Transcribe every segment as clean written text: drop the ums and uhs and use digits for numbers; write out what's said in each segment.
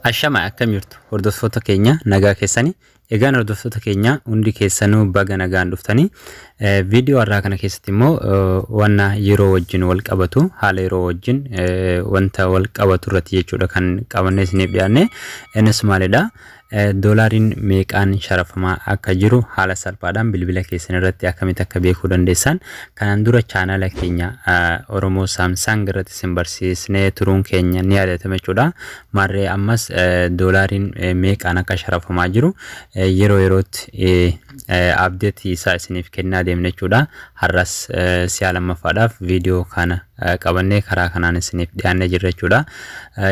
Ashama akkam jirtu hordoftoota keenya, nagaa keessani? Egaan hordoftoota keenya, hundi keessanuu baga nagaan dhuftanii. Viidiyoo har'aa kana keessatti immoo wanna yeroo wajjin wal qabatu, haala yeroo wajjin wanta wal qabatu irratti jechuudha kan qabannee isiniif dhiyaanne. Innis maalidha? Doolaariin meeqaan sharafamaa akka jiru haala salphaadhaan bilbila keessan irratti akkamitti akka beekuu dandeessan kanaan dura chaanala keenya Oromoo Saamsaang irratti isin barsiisnee turuun keenya ni yaadatama jechuudha. Maarree ammas doolaariin meeqaan akka sharafamaa jiru yeroo yerootti update isaa isiniif kennaa deemna jechuudha. Har'as si'a lammaffaadhaaf viidiyoo kana qabannee karaa kanaan isiniif dhiyaannee jirra jechuudha.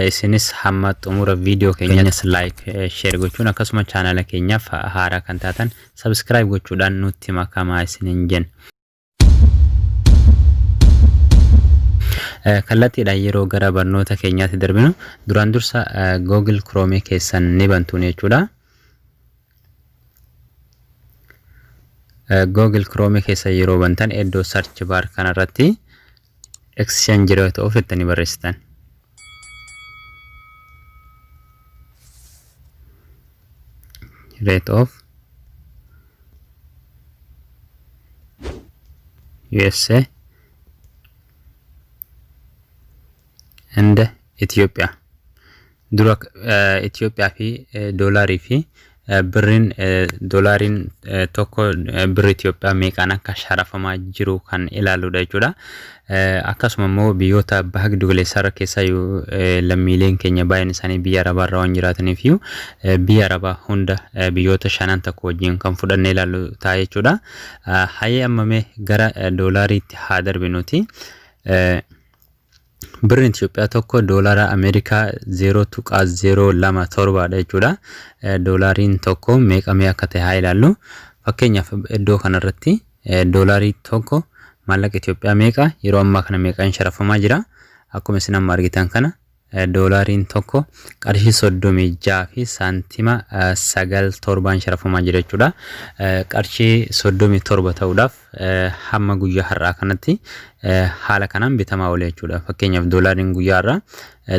Isinis hamma xumura viidiyoo keenyas like, share gochuun, akkasuma chaanala keenyaaf haaraa kan taatan subscribe gochuudhaan nutti makamaa isiniin jenna. Kallattiidhaan yeroo gara barnoota keenyaatti darbinu, duraan dursa Google Chrome keessan ni bantuun jechuudha. Google Chrome keessa yeroo bantan iddoo search bar kanarratti exchange rate of jettanii barreessitan. Rate of USA and Ethiopia. Dura Itoophiyaa fi doolaarii fi birriin, doolaariin tokko birri Itoophiyaa meeqaan akka sharafamaa jiru kan ilaaludha jechuudha. Akkasuma immoo biyyoota baha giddu galeessaa irra keessaa lammiileen keenya baay'een isaanii biyya Arabaa irra waan jiraataniif iyyuu biyya Arabaa hunda biyyoota shanan tokko wajjin kan fudhannee ilaallu ta'a jechuudha. Hayee, ammamee gara doolaariitti haa darbinuti. Birriin Itoophiyaa tokko doolaara Ameerikaa 0.027 dha jechuudha. Doolaariin tokko meeqa mee akka ta'e haa ilaallu. Fakkeenyaaf iddoo kanarratti doolaarii tokko maallaqa Itoophiyaa meeqa, yeroo ammaa kana meeqaan sharafamaa jira? Akkuma isin amma argitan kana doolaariin tokko qarshii 36 fi saantima 97n sharafamaa jira jechuudha. Qarshii 37 ta'uudhaaf hamma guyyaa har'aa kanatti haala kanaan bitamaa oole jechuudha. Fakkeenyaaf doolaariin guyyaa har'aa,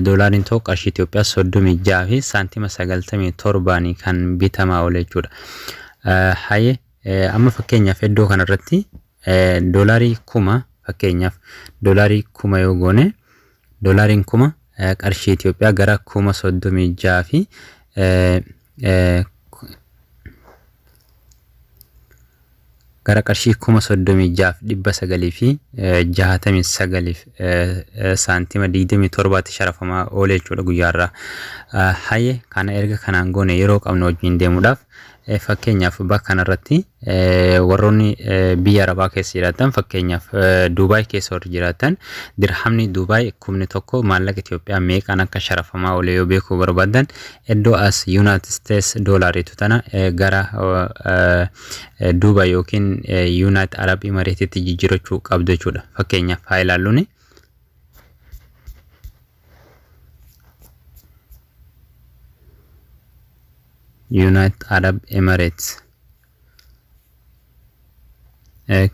doolaariin tokko qarshii Itoophiyaa 36 fi saantima 97n kan bitamaa oole jechuudha. Haye, amma fakkeenyaaf iddoo kanarratti doolaarii 1000, fakkeenyaaf doolaarii 1000 yoo goone, doolaariin 1000 qarshii Itoophiyaa gara 36,000 fi gara qarshii 36,969 saantima 27tti sharafamaa oole jechuudha guyyaa har'aa. Haye, kana erga kanaan goone, yeroo qabnu wajjin deemuudhaaf fakkeenyaaf bakka kanarratti warroonni biyya Arabaa keessa jiraatan, fakkeenyaaf Duubaay keessa warri jiraatan, dirhamni Duubaay 10,000 maallaqa Itoophiyaa meeqaan akka sharafamaa oole yoo beekuu barbaadan, iddoo as United States doolaariitu tana gara Duubaay yookiin United Arab Emiratetti jijjiirachuu qabdu jechuudha. Fakkeenyaaf haa ilaalluuni. United Arab Emirates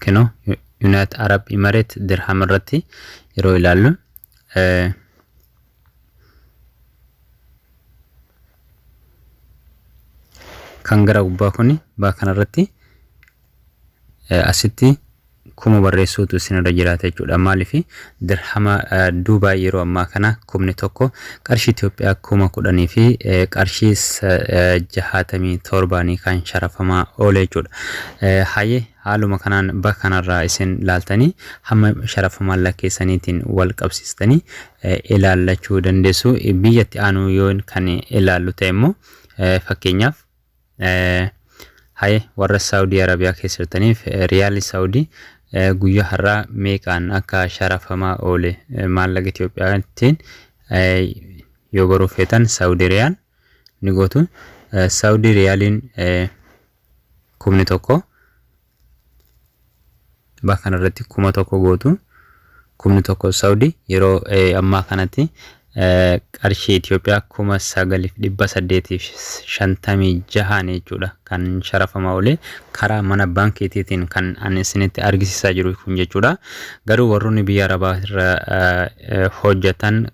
kino United Arab Emirates dirham irratti yeroo ilaallu, kan gara gubbaa kuni bakka kanarratti asitti 1000 barreessuutu isinirra jiraata jechuudha. Maaliif? Dirhama Duubaay yeroo ammaa kana 10,000 qarshii Itoophiyaa 10,000 fi qarshii 67nii kan sharafamaa oole jechuudha. Hayyee, haaluma kanaan bakka kanarraa isin laaltanii hamma sharafa maallaqa keessaniitiin wal qabsiistanii ilaallachuu dandeessu. Biyyatti aanu yoo kan ilaallu ta'e immoo, fakkeenyaaf haye warra Saawudii Arabiyaa keessa jirtaniif riyaalli Saawudii guyyaa har'aa meeqaan akka sharafamaa oole maallaqa Itoophiyaatiin yoo baruu feetan, Saawudii riyaal ni gootu. Saawudii riyaaliin 10,000 bakka kanarratti 1000 gootu. 10,000 Saawudii yeroo ammaa kanatti Qarshii Itoophiyaa 9,856 jechuudha kan sharafamaa oole karaa mana baankiitiin kan ani isinitti argisiisaa jiru kun jechuudha. Garuu warroonni biyya Arabaa irra hojjetan,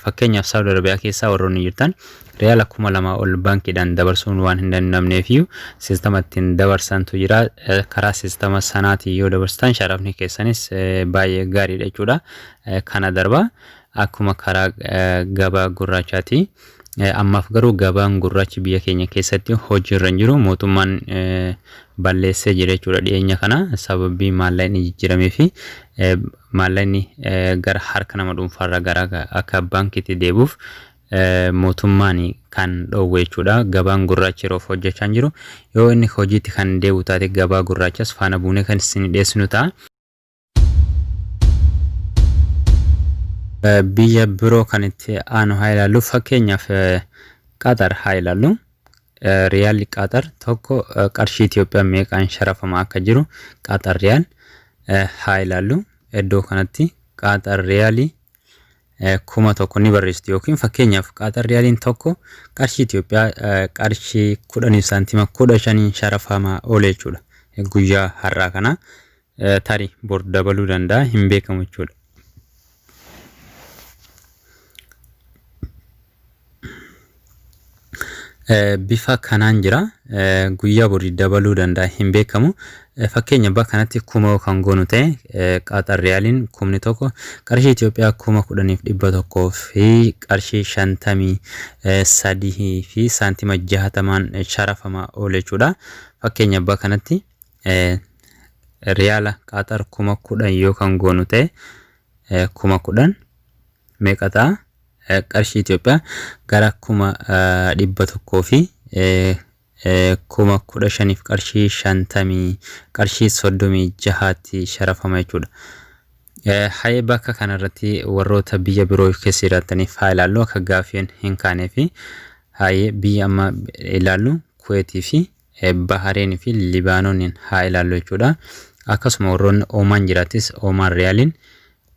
fakkeenyaaf Saawud Arabiyaa keessaa warroonni jirtan, riyaala 2,000 ol baankiidhaan dabarsuun waan hin danda'amneefiyyuu siistama ittiin dabarsantu jira. Karaa siistama sanaatiin yoo dabarsitan sharafni keessanis baay'ee gaariidha jechuudha. Kana darba akkuma karaa gabaa gurraachaati. Ammaaf garuu gabaan gurraachi biyya keenya keessatti hojiirra hin jiru. Mootummaan balleessee jira jechuudha dhiyeenya kana, sababii maallaqni jijjiiramee fi maallaqni gara harka nama dhuunfaarraa gara akka baankiitti deebi'uuf mootummaan kan dhoowwe jechuudha. Gabaan gurraachi yeroof hojjechaa hin jiru. Yoo inni hojiitti kan deebi'u taate gabaa gurraachas faana buunee kan isin dhiyeessinu ta'a. Biyya biroo kan itti aanu haa ilaallu. Fakkeenyaaf Qaxar haa ilaallu. Riyaalli Qaxar tokko qarshii Itoophiyaa meeqaan sharafamaa akka jiru Qaxar riyaal haa ilaallu. Iddoo kanatti Qaxar riyaalii 1,000 ni barreessitu, yookiin fakkeenyaaf Qaxar riyaaliin tokko qarshii Itoophiyaa qarshii 10 saantima 15 sharafamaa oole jechuudha. Guyyaa har'aa kana tarii bor dabaluu danda'a, hin beekamu jechuudha. Bifa kanaan jira. Guyyaa borii dabaluu danda'a, hin beekamu. Fakkeenya bakka kanatti 1,000 kan goonu ta'e, Qaaxar riyaaliin 1,000 qarshii Itoophiyaa 10,100 fi qarshii 53 fi saantima 60n sharafama oole jechuudha. Fakkeenya bakka kanatti riyaala Qaaxar 10,000 yoo kan goonu ta'e, 10,000 meeqa ta'a? Qarshii Itoophiyaa gara 100,000 fi 15,000 qarshii 50 qarshii 36tti sharafama jechuudha. Hayee, bakka kanarratti warroota biyya biroo keessa jiraataniif haa ilaallu, akka gaaffiin hin kaanee fi hayee biyya amma ilaallu Kuweetii fi Bahareen fi Libaanooniin haa ilaallu jechuudha. Akkasuma warroonni Oomaan jiraatis Oomaan riyaaliin,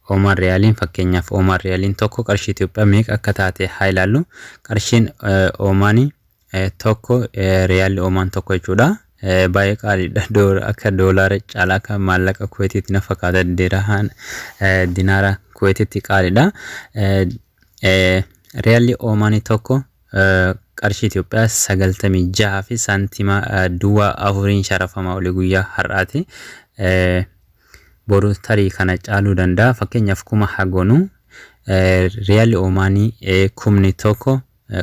Oomaan riyaaliin, fakkeenyaaf Oomaan riyaaliin tokko qarshii Itoophiyaa meeqa akka taate haa ilaallu. Qarshiin Oomaanii tokko, riyaalli Oomaan tokko jechuudha. Baay'ee qaaliidha. Akka doolaara caalaa akka maallaqa Kuweetiitti na fakkaata. Dirahaan dinaara Kuweetitti qaaliidha. Riyaalli Oomaanii tokko qarshii Itoophiyaa 96 fi saantima duwwaa 4n sharafamaa oli guyyaa har'aati. Boru tarii kana caaluu danda'a. Fakkeenyaaf 1,000 haa goonu. Riyaalli Oomaanii 1,000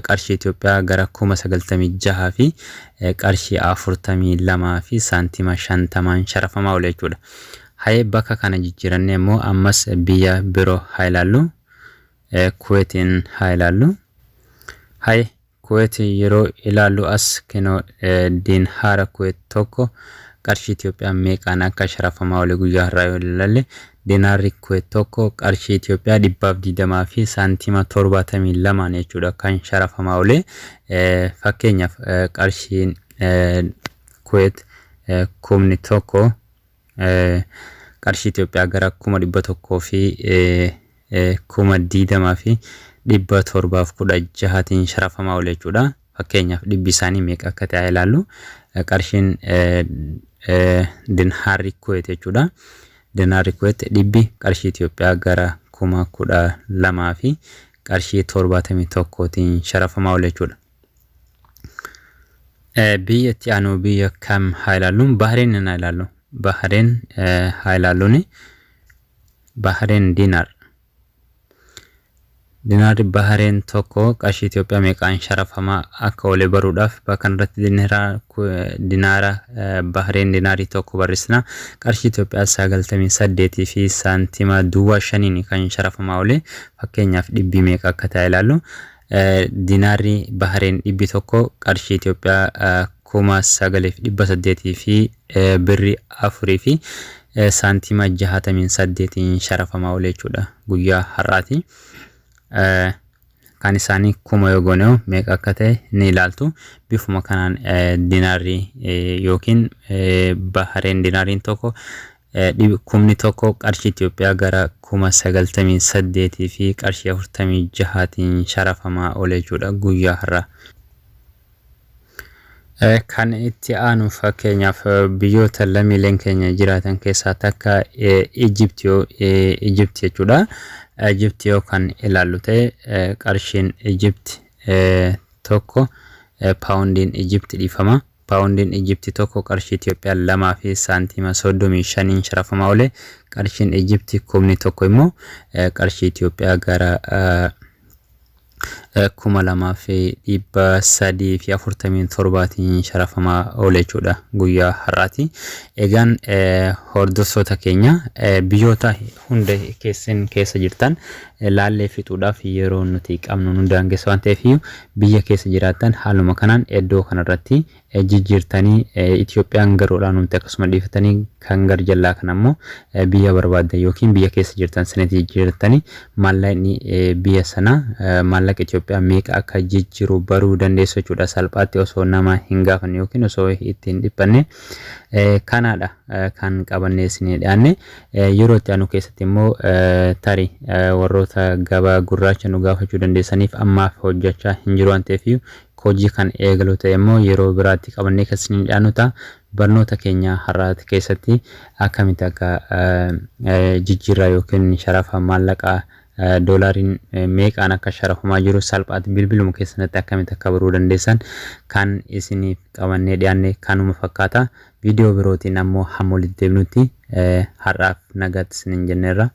qarshii Itoophiyaa gara 96,000 fi qarshii 42 fi saantima 50n sharafamaa oole jechuudha. Hayee, bakka kana jijjiirannee immoo ammas biyya biroo haa ilaallu. Kuweetiin haa ilaallu. Haye, Kuweet yeroo ilaallu as kinoo diinhaara Kuweet tokko qarshii Itoophiyaa meeqaan akka sharafamaa oole guyyaa har'aa yoo ilaalle, dinaarri Kuweet tokko qarshii Itoophiyaa 120 fi saantima 72n jechuudha kan sharafamaa oole. Fakkeenyaaf qarshiin Kuweet 1,000 qarshii Itoophiyaa gara 100,000 fi 20,716tiin sharafamaa oole jechuudha. Fakkeenyaaf dhibbi isaanii meeqa akka ta'e ilaallu. Qarshiin dinhaarri Kuweet jechuudha. Dinaarri Kuweet dhibbi qarshii Itoophiyaa gara 12,000 fi qarshii 71tiin sharafamaa oole jechuudha. Biyya itti aanu biyya kam haa ilaallu? Bahareen haa ilaallu. Bahareen haa ilaalluuni. Bahareen diinaar. Dinaarri Bahareen tokko qarshii Itoophiyaa meeqaan sharafamaa akka oole baruudhaaf bakka kanarratti dinaara Bahareen dinaarii tokko barreessina. Qarshii Itoophiyaa 98 fi saantima duwwaa 5n kan sharafamaa oole. Fakkeenyaaf dhibbi meeqa akka ta'e ilaallu. Dinaarri Bahareen dhibbi tokko qarshii Itoophiyaa 9,800 fi birri 4 fi saantima 68n sharafamaa oole jechuudha guyyaa har'aati. Kan isaanii 1,000 yoo goone meeqa akka ta'e ni ilaaltu. Bifuma kanaan dinaarri yookiin Bahareen dinaariin tokko Kumni tokko qarshii Itoophiyaa gara 98,000 fi qarshii 46tiin sharafamaa oole jechuudha guyyaa har'aa. Kan itti aanu fakkeenyaaf biyyoota lammiileen keenya jiraatan keessaa takka Ijipti jechuudha. Ijipti yoo kan ilaallu ta'e qarshiin Ijipti tokko, paawundiin Ijipti dhiifama. Paawundiin Ijipti tokko qarshii Itoophiyaa 2 fi saantiima 35n sharafamaa oole. Qarshiin Ijipti kumni tokko immoo qarshii Itoophiyaa gara 2347tiin sharafamaa oole jechuudha guyyaa har'aati. Egaan hordoftoota keenya, biyyoota hunda keessan keessa jirtan laallee fixuudhaaf yeroo nuti qabnu nu daangessa waan ta'eef, biyya keessa jiraattan haaluma kanaan iddoo kanarratti jijjiirtanii, Itoophiyaan garoodhaan nuti akkasuma dhiifatanii, kan gar jallaa kana immoo biyya barbaaddan yookiin biyya keessa jirtan sanitti jijjiirtanii maallaqni biyya sana maallaqa Itoophiyaa meeqa akka jijjiiru baruu dandeessu jechuudha, salphaatti osoo nama hin gaafanne yookiin osoo ittiin dhiphanne. Kanaadha kan qabannee isinii dhiyaanne. Yeroo itti aanu keessatti immoo tarii warroota gabaa gurraacha nu gaafachuu dandeessaniif ammaaf hojjechaa hin jiru waan ta'eef, hojii kan eegalu ta'e immoo yeroo biraatti qabannee kan isinii dhiyaannu ta'a. Barnoota keenya har'aa keessatti akkamitti akka jijjiirraa yookiin sharafa maallaqaa doolaariin meeqaan akka sharafamaa jiru salphaatti bilbiluma keessanitti akkamitti akka baruu dandeessan kan isiniif qabannee dhiyaanne kanuma fakkaata. Viidiyoo birootiin ammoo hamma walitti deebinutti har'aaf nagaatti isiniin jenneerra.